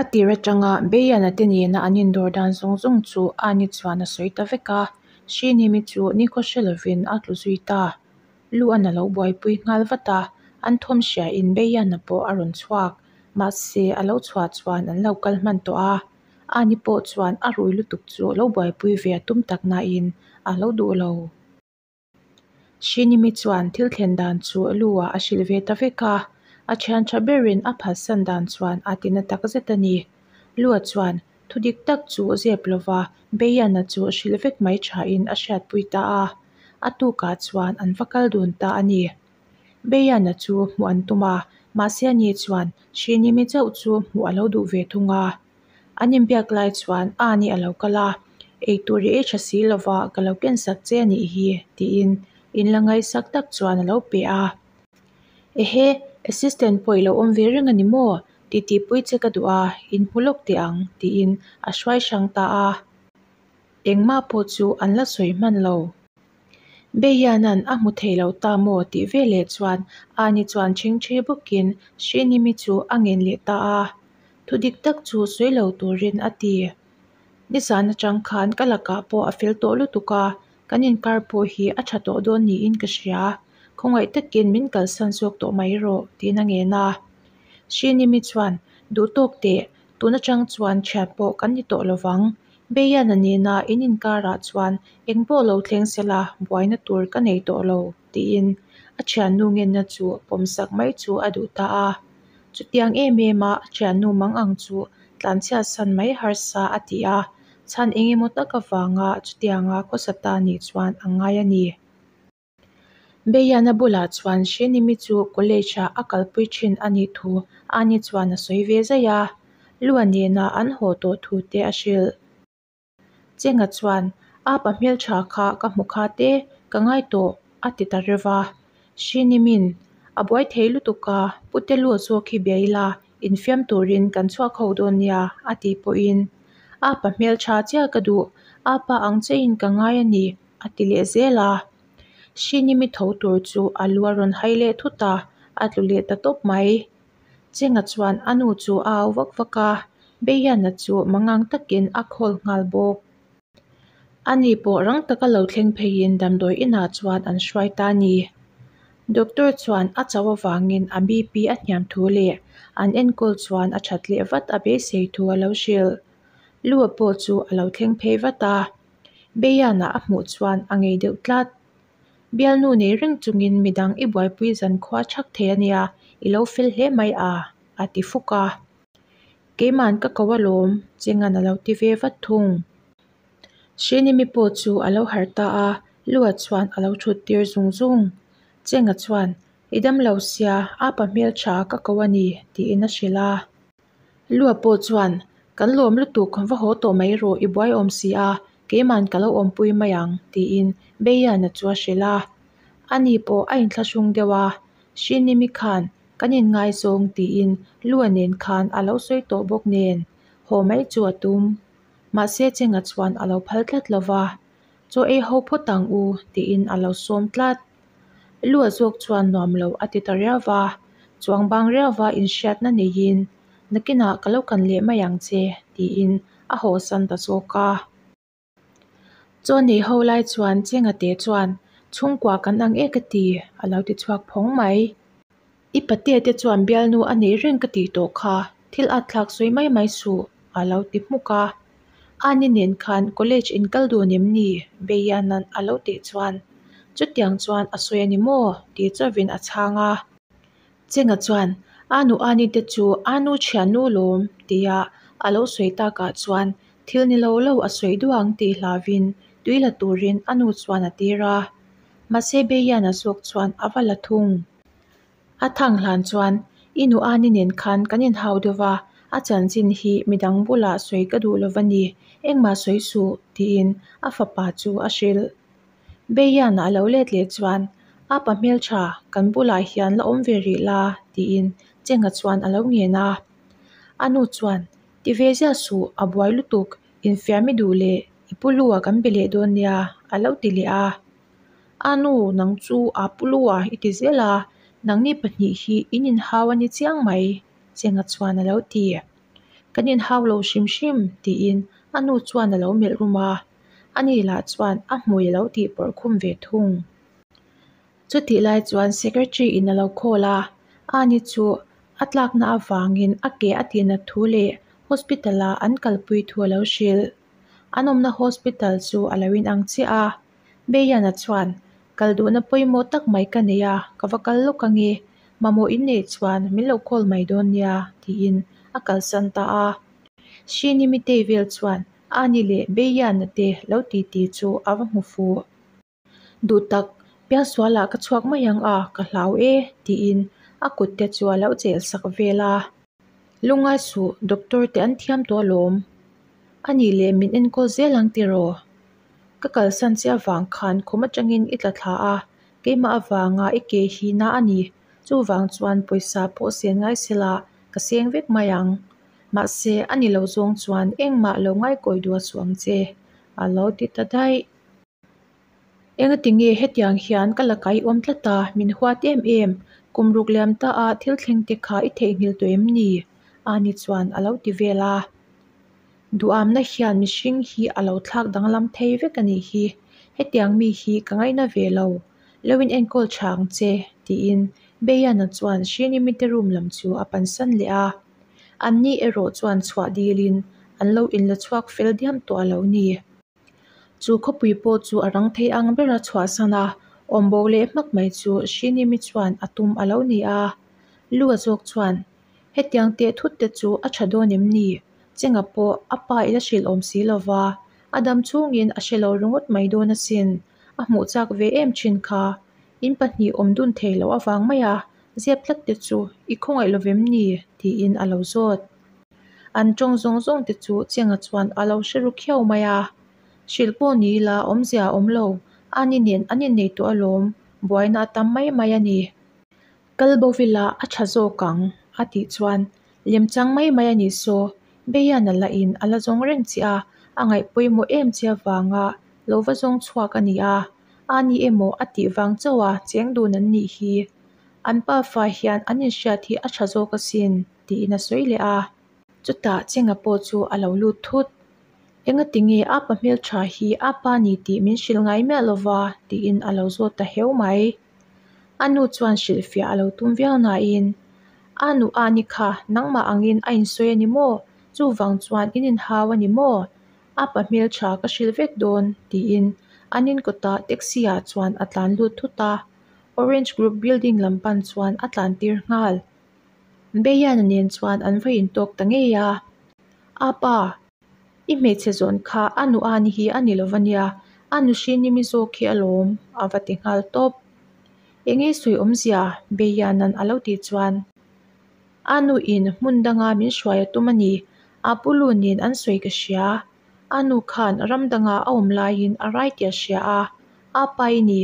A tir atanga Beiana te nena an indawr dan zawng zawng chu Ani chuan a sawi ta vek a, Hrinimi chu nikhaw hre lovin a tlu zui ta. Lu an a lo buaipui nghal vat a, an thawm hriain Beiana pawh a rawn chhuak. Mahse, a lo chhuah chuan an lo kal hman tawh a, Ani pawh chuan a rui lutuk chu lo buaipui ve a tum tak nain a lo duh lo. Hrinimi chuan thil thlen dan chu Lu-ah a hrilh ve ta vek a, a thian tha berin a phatsan dan chuan a tina tak zet a ni. Lu-a chuan thu dik tak chu zep lova Beiana chu hrilh vek mai thain a hriatpui ta a, a tukah chuan an va kal dun ta a ni. Beiana chu hmuh an tum a, mahse ani chuan Hrinimi chauh chu hmuh a lo duh ve thung a. An inbiak lai chuan Ani a lo kal a, Eitur i ei tha si lova ka lo ken sak che a nih hi, tiin inla ngaihsak tak chuan a lo pe a. Ehe, assistant pawh i lo awm ve reng a ni maw? Titipui che ka duh a, inhmu lawk teh ang, tiin a hruai hrang ta a. Engmah pawh chu an la sawi hman lo. Beianan a hmu thei lo ta maw tih veleh chuan Ani chuan ṭhingṭhi bawkin Hrinimi chu a ngen leh ta a. Thu dik tak chu sawi lo turin a ti. Nizan atang khan ka lakah pawh a fel tawh lutuk a, kan inkar pawh hi a tha tawh dawn niin ka hria. Khawngaih takin min kalsan zawk tawh mai rawh tiin a ngen a. Hrinimi chuan duh tawk teh, tun atang chuan thian pawh kan ni tawh lovang. Beiana nena in inkarah chuan eng pawh lo thleng sela buaina tur ka nei tawh lo tiin a thiannu ngenna chu pawmsak mai chu a duh ta a. Chutiang em em a a thiannu mang ang chu tlanchhiatsan mai harsa a ti a, chhan eng emaw tak avanga chutianga khawsa ta nih chuan a ngai a ni. Beiana bulah chuan Hrinimi chu college-ah a kalpui thin a nih thu Ani chuan a sawi ve zaih a, Lua nena an haw tawh thu te a hrilh. Chenga chuan, Apa hmeltha kha ka hmu kha te, ka ngai tawh, a ti ta reuh va. Hrinimin, A buai thei lutuk a, Pute Lua zawk hi bia ila, infiam turin kan chhuak ho dawn nia, a tih pawhin, Apa hmeltha chiah ka duh, apa ang chiahin ka ngai a ni, a ti leh zel a. Hrinimi tho tur chu a lu a rawn hai leh thut a, a tlu leh ta tawp mai. Chenga chuan a nu chu a au vak vak a, Beihiana chu mangang takin a khawl nghal bawk. Ani pawh rang taka lo thleng pheiin damdawi inah chuan an hruai ta a ni. Doctor chuan a chauh avangin a BP a hniam thu leh an enkawl chuan a that leh vat a beisei thu a lo hrilh. Lua pawh chu a lo thleng phei vat a, Beihiana a hmuh chuan a ngei deuh tlat. Bialnu nei reng chungin midang i buaipui zankhua chhak thei a nia, i lo fel hle mai a, a ti fuk a. Keiman ka ko alawm, Chengan a lo ti ve vat thung. Hrinimi pawh chu a lo harh ta a, Lua chuan a lo thut tir zung zung. Chenga chuan, I dam lo sia, apa hmeltha ka ko a ni, tiin a hrilh a. Lua pawh chuan, Kan lawm lutuk, va haw tawh mai rawh, i buai awm si a, keiman ka lo awmpui mai ang, tiin Beiana chu a hrilh a. Ani pawh a inthlahrung deuh a, Hrinimi khan kan inngaizawng tiin Lua nen khan a lo sawi tawh bawk nen, haw mai chu a tum. Mahse Chenga chuan a lo phal tlat lo va, Chaw ei ho phawt ang u, tiin a lo sawm tlat. Lua zawk chuan nuam lo a ti ta riau va, chuang bang riau va inhriatna neiin, Nakinah ka lo kan leh mai ang che, tiin a hawsan ta zawk a. Chaw nei ho lai chuan Chenga te chuan, Chhungkua kan ang e ka ti, a lo ti chhuak phawng mai. I patea te chuan bialnu a neih reng ka tih tawh kha, thil at thlak sawi mai mai suh, a lo ti hmuk a. Ani nen khan college in kal dun em ni? Beianan a lo tih chuan, Chutiang chuan a sawi a ni maw? tih chauhin a chhang a. Chenga chuan, Anu Ani te chu Anu thiannu lawm, tia a lo sawi takah chuan thil ni lo lo a sawi duh ang tih hlauvin tui la turin a nu chuan a tir a. Mahse Beiana zawk chuan a va la thung. A thang hlan chuan, I nu Ani nen khan kan inhau deuh va, a chanchin hi midang bulah sawi ka duh lo va ni, engmah sawi suh, tiin a fapa chu a hrilh. Beiana a lo let leh chuan, Apa hmeltha, kan bulah hian la awm ve rih la, tiin Chenga chuan a lo ngen a. A nu chuan, Ti ve ziah suh, a buai lutuk, infiam i duh leh i pu lua kan be leh dawn nia, a lo ti leh a. A nu, nang chu a pu lua i ti zel a, nangni pahnih hi in inhau a ni chiang mai, Chenga chuan a lo ti. Kan inhau lo hrim hrim tiin a nu chuan a lo melh rum a, ani lah chuan a hmui a lo tih pawrh khum ve thung. Chutih lai chuan secretary in a lo call a, Ani chu a tlakna avangin a ke a tihnat thu leh hospital a an kalpui thu a lo hrilh. An awmna hospital chu a lo inang chiah a, Beiana chuan, Kal duhna pawimawh tak mai ka nei a, ka va kal lawk ange, mamawh in neih chuan min lo call mai dawn nia, tiin a kalsan ta a. Shini mitei vel chuan Ani leh Beiana te lo titi chu a va hmu fuh. Duh tak, piangsualah ka chhuak mai ang a, ka hlau e, tiin a kut te chu a lo chelh sak vel a. Lungngai suh, doctor te an thiam tawh alawm. A nih leh min enkawl zel ang tiraw? Ka kalsan che avang khan khum atangin i tla thla a, keimah avanga i ke hi na a ni. Chuvang chuan pawisa pawh sen ngai sela ka seng vek mai ang. Mahse, a ni lo zawng chuan engmah lo ngaikawi duh a suh ang che, a lo ti ta daih. Engati nge hetiang hian ka lakah i awm tlat a, min huat em em? Kum ruk liam ta a thil thleng te kha i theihnghilh tawh em ni? Ani chuan a lo ti vel a. Duhamna hian mihring hi a lo thlak danglam thei vek a nih hi. Hetiang mi hi ka ngaina ve lo. Lo in enkawl tha ang che, tiin Beiana chuan Srinimite room lam chu a pansan leh a. Anni erawh chuan chhuah dilin an lo inla chhuak fel diam tawh a lo ni. Chu khawpui pawh chu a rang thei ang bera chhuahsan a, awmbo leh hmak mai chu Srinimi chuan a tum a lo ni a. Lua zawk chuan, Hetiang teh thut te chu a tha dawn em ni? Chenga pawh a pa i la hrilh awm si lo va, a dam chhungin a hre lo ringawt mai dawn asin. A hmuh chak ve em thin kha. In pahnih awm dun thei loh avang maia zep tlat te chu i khawngaih lo vem ni? tiin a lo zawt. An tawng zawng zawng te chu Chenga chuan a lo hre ru khiau mai a. Hrilh pawh ni ila awmzia a awm lo, ani nen an innei tawh alawm, buaina a tam mai mai a ni. Kal bo vila a tha zawk ang, a tih chuan lemchang mai mai a nih saw, Beian a la in a la zawng reng che a, a ngaih pawimawh em che avanga lo va zawng chhuak a ni a, a ni emaw a tih vang chauh a cheng dun an nih hi. An pafa hian an inhriat hi a tha zawk asin, tiin a sawi leh a. Chutah Chenga pawh chu a lo lut thut. Engati nge a pa hmeltha hi a pa ni tih min hrilh ngai miah lova? tiin a lo zawt ta heu mai. A nu chuan hrilhfiah a lo tum viau nain, A nu a ni kha, nangmah angin a insawi a ni maw? Chuvang chuan in inhau a ni maw? A pa hmeltha ka hrilh vek dawn, tiin an inkawtah taxi ah chuan a tlan lut thut a. Orange Group building lam pan chuan a tlan tir nghal. Beiana nen chuan an va intawk ta ngei a. A pa, i hmeichhe zawn kha a nu ani hi a ni lo va nia, a nu hrinimi zawk hi alawm, a va ti nghal tawp. Enge sawi awmzia? Beiana'n a lo tih chuan, A nu in hmun danga min hruai a tum a ni, a pu lu nen an sawi ka hria. A nu khan ram danga a awm laiin a rai tih a hria a, a pa i ni,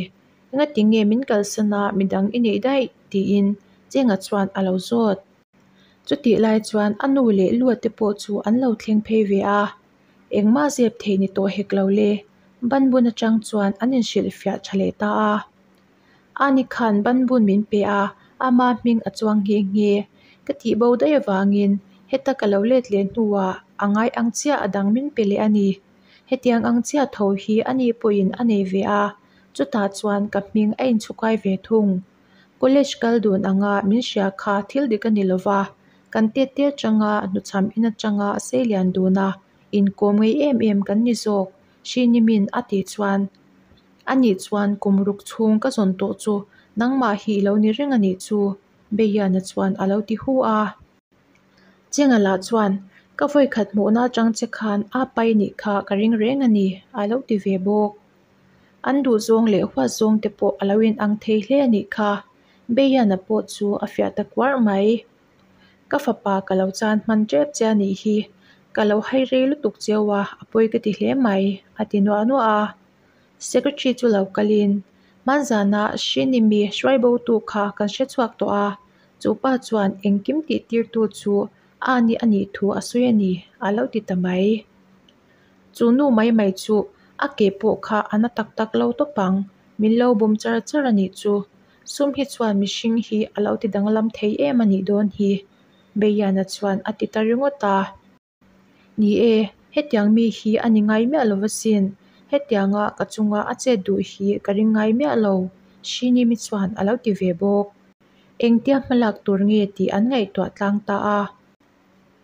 Engati nge min kalsan a midang i neih daih? tiin Chenga chuan a lo zawt. Chutih lai chuan a nu leh Lua te pawh chu an lo thleng phei ve a, engmah zep thei ni tawh hek lo le. Banbun atang chuan an inhrilhfiah tha leh ta a. Ani khan banbun min pe a, ama hming a chuang nghe nghe. Ka tih bo daih avangin heta ka lo let leh hnuah a ngai ang chiah a dang min pe leh a ni. Hetiang ang chiah tho hi ani pawhin a nei ve a, chutah chuan ka hming a inchhukai ve thung. College kal dun anga min hria kha thil dik a ni lo va, kan tete atanga hnuchham in atanga sei lian dun a, inkawm ngei em em kan ni zawk, Hri-Nimin a tih chuan Anih chuan kum ruk chhung ka zawn tawh chu nangmah hi i lo ni reng a nih chu, Beiana chuan a lo ti hu a. Chenga lah chuan, Ka vawikhat hmuhna atang che khan a pai nih kha ka ring reng a ni, a lo ti ve bawk. An duhzawng leh huatzawng te pawh a lo inang thei hle a nih kha, Beiana pawh chu a fiah ta kuarh mai. Ka fapa ka lo chan hman tep che a nih hi, ka lo hai rei lutuk cheu a, a pawi ka ti hle mai, a ti nuah nuah a. Secretary chu lo kalin, Hmanzana Hrinimi hruaibotu kha kan hre chhuak tawh a, chu pa chuan engkim tihtirtu chu a ni a nih thu a sawi a ni, a lo ti ta mai. Chu nu mai mai chu a ke pawh kha a na tak tak lo tawp ang, min lo bum char char a nih chu. Sum hi chuan mihring hi a lo ti danglam thei em a nih dawn hi, Beiana chuan a ti ta ringawt a. Ni e, hetiang mi hi a ni ngai miah lo asin, hetianga ka chunga a chet duh hi ka ring ngai miah lo, Shinimi chuan a lo ti ve bawk. Engtia hmalak tur nge tih an ngaihtuah tlang ta a.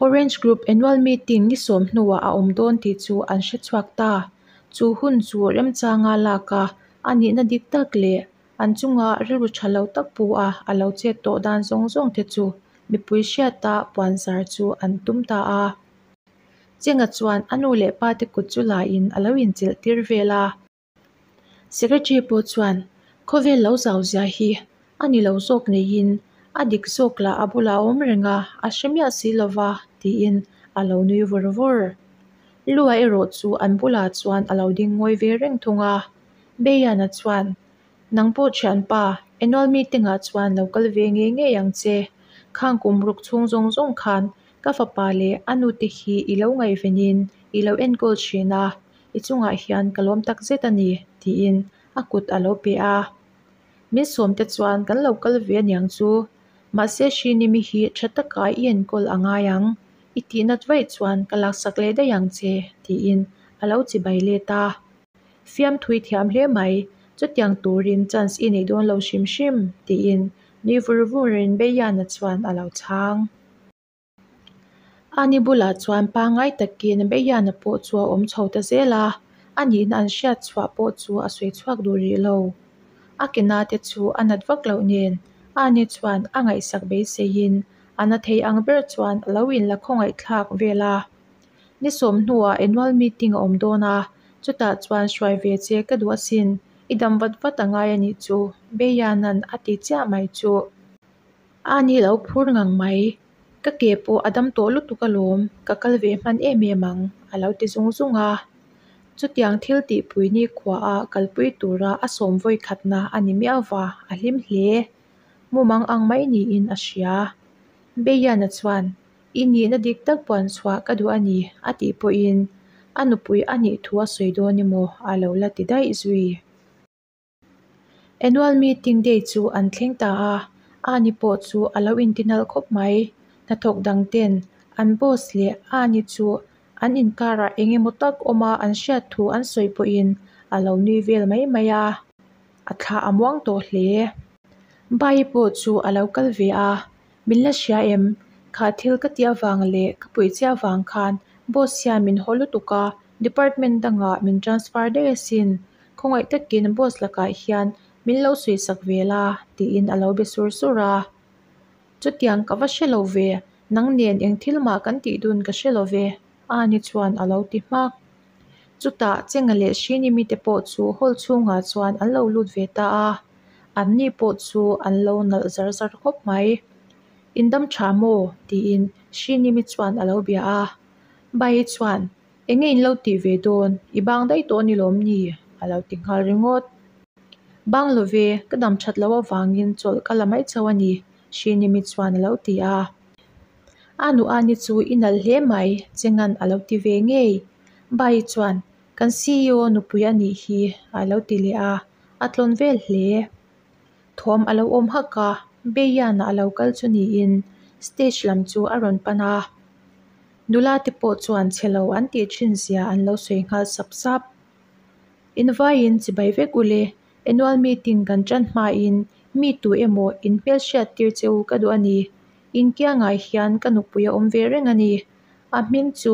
Orange Group Annual Meeting ni sawm hnuah a awm dawn tih chu an hre chhuak ta. Chu hun chu remchanga lak a, a nihna dik tak leh an chunga rilru tha lo tak pu a a lo chet tawh dan zawng zawng te chu mipui hriata puanzar chu an tum ta a. Chenga chuan a nu leh pa te kut chu la in a lo inchelh tir vel a. Secretary pawh chuan khawvel lo zau zia hi a ni lo zawk neiin a dik zawk lah a bulah a awm reng a, a hre miah si lova tiin a lo nui vur vur. Lua erawh chu an bulah chuan a lo ding ngawi ve reng thung a. Beiana chuan, Nang pawh thianpa, annual meeting ah chuan lo kal ve ngei ngei ang che. Khang kum ruk chhung zawng zawng khan ka fapa leh a nute hi i lo ngaihvenin i lo enkawl thin a, i chungah hian ka lawm tak zet a ni, tiin a kut a lo pe a. Min sawmte chuan kan lo kal ve aniang chu, mahse Hrinimi hi tha taka i enkawl a ngai ang, i tih nat vaih chuan ka laksak leh daih ang che, tiin a lo chibai let a. Fiamthui thiam hle mai, chutiang turin chance i nei dawn lo hrim hrim, tiin nui vur vurin Beiana chuan a lo chhang. Ani bulah chuan pangngai takin Beiana pawh chu a awm chho ta zel a, a nihna an hriat chhuah pawh chu a sawi chhuak duh rih lo. A ke na te chu a nat vak loh nen Ani chuan a ngaihsak beiseiin a na thei ang ber chuan a lo inla khawngaihthlak vel a. Ni sawm hnuah annual meeting a awm dawn a, chutah chuan hruai ve che ka duh asin, i dam vat vat a ngai a nih chu, Beiana'n a ti chiah mai chu. Ani lo phur ngang mai, ka ke pawh a dam tawh lutuk alawm, ka kal ve hman em em ang, a lo ti zung zung a. Chutiang thil tihpui nikhuaah kalpui tura a sawm vawi khatna a ni miau va, a hlim hle. Mumang ang mai niin a hria. Beiana chuan, I nihna dik tak puan chhuah ka duh a ni, a tih pawhin a nupui a nih thu a sawi dawn emaw a lo la ti daih zui. Annual meeting day chu an thleng ta a, Ani pawh chu a lo intinalh khawp mai. Hnathawk dang ten an boss leh Ani chu an inkarah eng emaw tak awma an hriat thu an sawi pawhin a lo nui vel mai mai a, a thla a muang tawh hle. Bayi pawh chu a lo kal ve a, Min la hria em? Kha thil ka tih avang leh ka puih chiah avang khan boss hian min haw lutuk a, department dangah min transfer daih asin. Khawngaih takin boss lakah hian min lo suihsak ve la tiin a lo be sur sur a. Chutiang ka va hre lo ve, nang nen eng thil mah kan tih dun ka hre lo ve, Ani chuan a lo ti hmak. Chutah Chenga leh Hrinimi te pawh chu hall chhungah chuan an lo lut ve ta a, an ni pawh chu an lo nalh zar zar khawp mai. In dam tha maw? tiin Hrinimi chuan a lo bia a. Bai chuan, Enge in lo tih ve dawn? I bang daih tawh a ni lawm ni? a lo ti nghal ringawt. Bang lo ve, ka dam that loh avangin chawlh ka la mai chauh a ni, Hrinimi chuan a lo ti a. A nu Ani chu i nalh hle mai, Chengan a lo ti ve ngei. Bai chuan, Kan CEO nupui a nih hi, a lo ti leh a, a tlawn vel hle. Thawm a lo awm hak a, Beiana a lo kal chu niin stage lam chu a rawn pan a. Nula te pawh chuan chhe lo an tih thin zia an lo sawi nghal sap sap. Invaiin chibai vek ule, annual meeting kan tan hmain mi tu emaw in hmelhriat tir che u ka duh a ni. Inkiangah hian ka nupui a awm ve reng a ni. A hming chu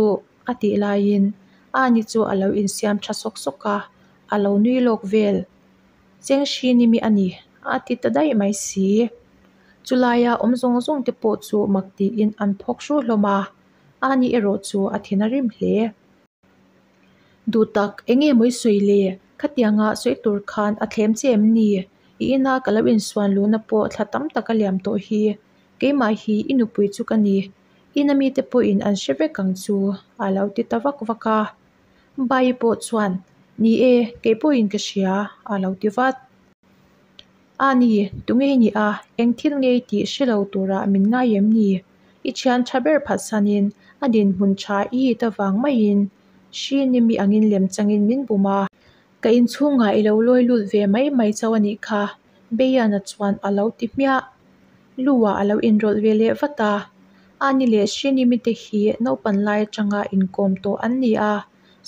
a tih laiin Ani chu a lo insiam tha sawk sawk a, a lo nui lawk vel. Cheng Hrinimi a ni, a ti ta daih mai si. Chulaia awm zawng zawng te pawh chu mak tiin an phawk hru hlawm a, Ani erawh chu a thin a rim hle. Duh tak, eng nge maw i sawi le? Khatianga sawi tur khan a thlem che em ni? I ina ka lo insuan luhna pawh thla tam tak a liam tawh hi. Keimah hi i nupui chu ka ni. Ina mite pawhin an hre vek ang chu, a lo ti ta vak vak a. Bai pawh chuan, Ni e, kei pawhin ka hria, a lo ti vat. A ni, tunge i nih a, eng thil nge i tih hre lo turah min ngai em ni? I thian tha ber phatsanin a dinhmun tha i hit avang maiin hri ni mi angin lem changin min bum a. Ka inchhungah i lo lawi lut ve mai mai chauh a nih kha, Beiana chuan a lo ti hmiah. Lu-ah a lo inrawlh ve leh vat a. Ani leh Hrinimi te hi naupan lai atanga inkawm tawh an ni a,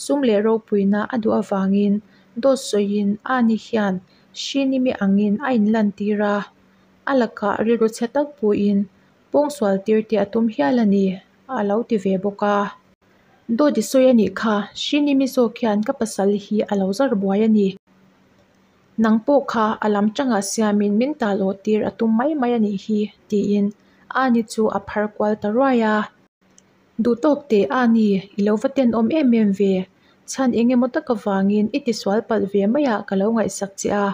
sum leh ropuina a duh avangin dawt sawiin Ani hian Hrinimi angin a inlantir a, a lakah rilru chhe tak puin pawngsual tir te a tum hial a ni, a lo ti ve bawk a. Dawt i sawi a nih kha, Hrinimi zawk hian ka pasal hi a lo zar buai a ni. Nang pawh kha a lam tangah siamin min tal awh tir a tum mai mai a nih hi, tiin Ani chu a phar kual ta ruai a. Duh tawk teh Ani, i lo va tenawm em em ve. Chhan eng emaw tak avangin i tisual palh ve maiah ka lo ngaihsak che a,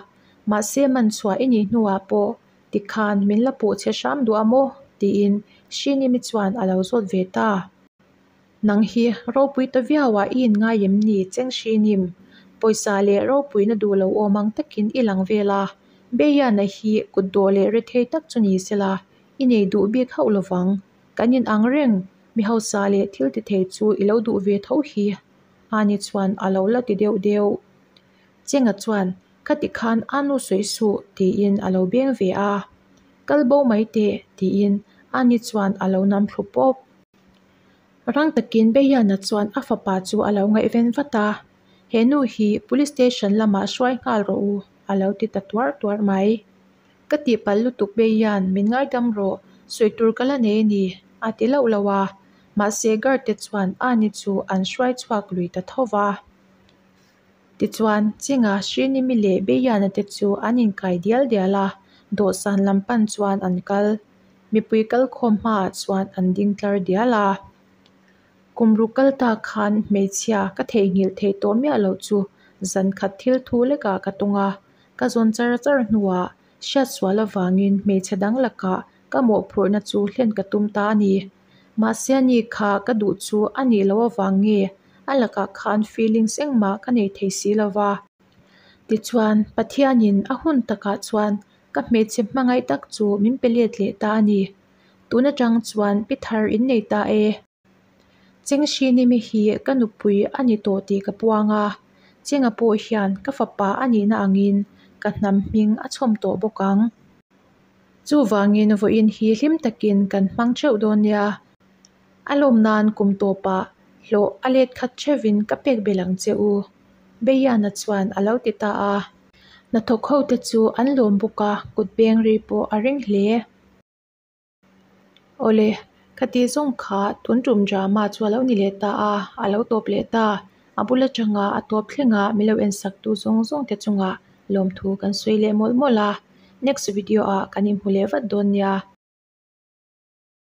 mahse man chhuah i nih hnuah pawh tikhan min la puh che hram duh a maw? tiin Hrinimi chuan a lo zawt ve ta. Nang hi ropui ta viauah i inngai em ni Cheng Hrinim? Pawisa leh ropuina duh lo awm ang takin i lang vel a, Beiana hi kutdawh leh rethei tak chu ni sela i nei duh bik hauh lovang. Kan inang reng, mi hausa leh thil ti thei chu i lo duh ve tho hi. Ani chuan a lo la ti deuh deuh. Chenga chuan, Khati khan a nu sawi suh, tiin a lo beng ve a. Kal bo mai teh, tiin Ani chuan a lo nam thlu pawp. Rang takin Beiana chuan a fapa chu a lo ngaihven vat a, He nu hi Police Station lamah hruai nghal rawh u, a lo ti ta tuar tuar mai. Ka tihpalh lutuk Beian, min ngaidam rawh, sawi tur ka la nei a ni, a ti lauh lauh a. Mahse guard te chuan Ani chu an hruai chhuak lui ta tho va. Tichuan, Chinga, Srinimi leh Beiana te chu an inkai dial dial a, dawhsan lam pan chuan an kal. Mipui kalkhawm hmaah chuan an ding tlar dial a. Kum ruk kal ta khan hmeichhia ka theihnghilh theih tawh miah loh chu zan khat thil thu lekah ka tawng a, ka zawn char char hnuah hriatsual avangin hmeichhe dang lakah ka mawhphurhna chu hlen ka tum ta a ni. Mahse ani kha ka duh chu a nih loh avang nge a lakah khan feelings engmah ka nei thei si lo va. Tichuan, Pathianin a hun takah chuan ka hmeichhe hmangaih tak chu min pe let leh ta a ni. Tun atang chuan pi thar in nei ta e. Chengxinimi hi ka nupui a ni tawh tih ka puang a, Chenga pawh hian ka fapa a nihna angin ka hnam hming a chhawm tawh bawk ang. Chuvangin vawiin hi hlim takin kan hmang theuh dawn nia. A lawm nan kum tawpah hlawh a let khat theuhin ka pek belh ang che u, Beiana chuan a lo ti ta a. Hnathawk hote chu an lawm bawk a, kut beng ri pawh a ring hle. Awle, ka tih zawng kha tun tum drama chu a lo ni leh ta a, a lo tawp leh ta. A bul atanga a tawp thlengah min lo ensak tu zawng zawng te chungah lawmthu kan sawi leh mawlh mawlh a. Next video ah kan inhmu leh vat dawn nia.